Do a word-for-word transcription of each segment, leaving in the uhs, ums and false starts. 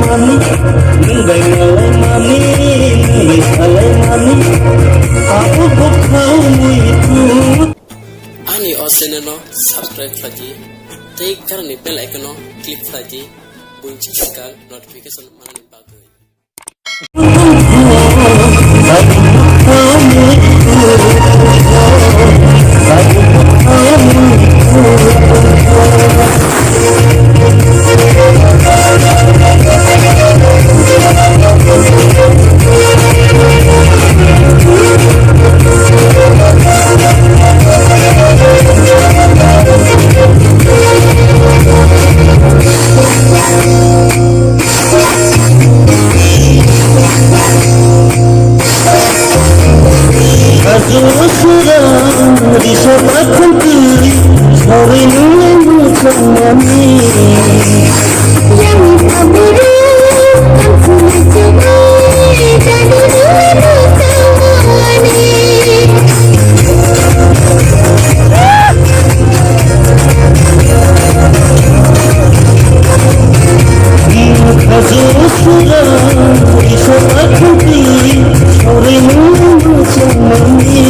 Nwng bai malai mani, nwng bai salai mani, abo bwkha wngwi tut. Ani o channel no subscribe khlai di, tei gana ni bell icon no click khlai di, buini swkang notification manani bagwi. Kazu sura risa pathantwi sawi nungni muchungmani. Yang kaburu kansuna chumai jadi dua muchungmani.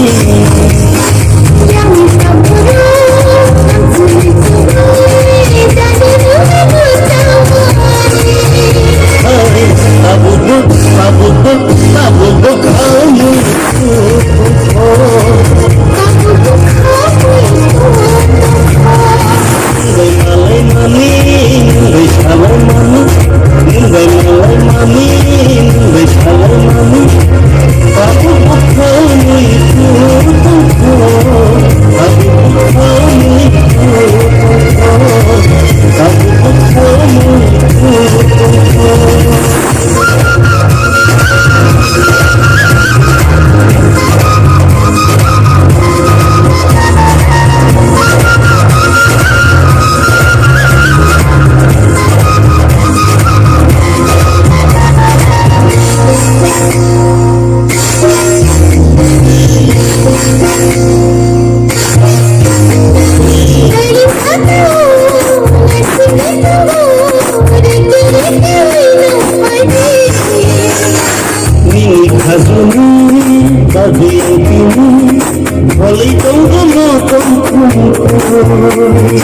Nini khajuni bagwi tini bolwi tongkha motom khum khum.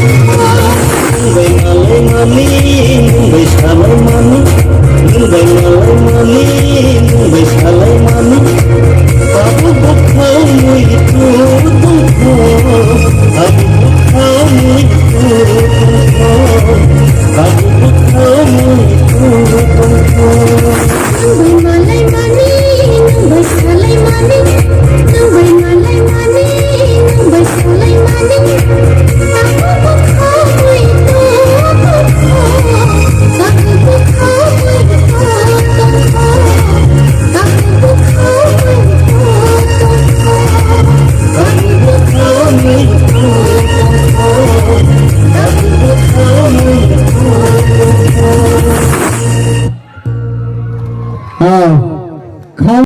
Nwng bai malai mani, nwng bai salai mani, nwng bai malai mani, nwng bai salai mani. Abo bwkha wngwi tongkha, abo bwkha wngwi tongkha, abo bwkha wngwi tongkha. Nwng bai malai mani, nwng bai salai mani, nwng bai malai mani, nwng bai salai mani. Abo bwkha wngwi tongkha, abo bwkha wngwi tongkha, abo bwkha wngwi tongkha, abo bwkha wngwi tongkha, abo bwkha wngwi tongkha. Ah, kha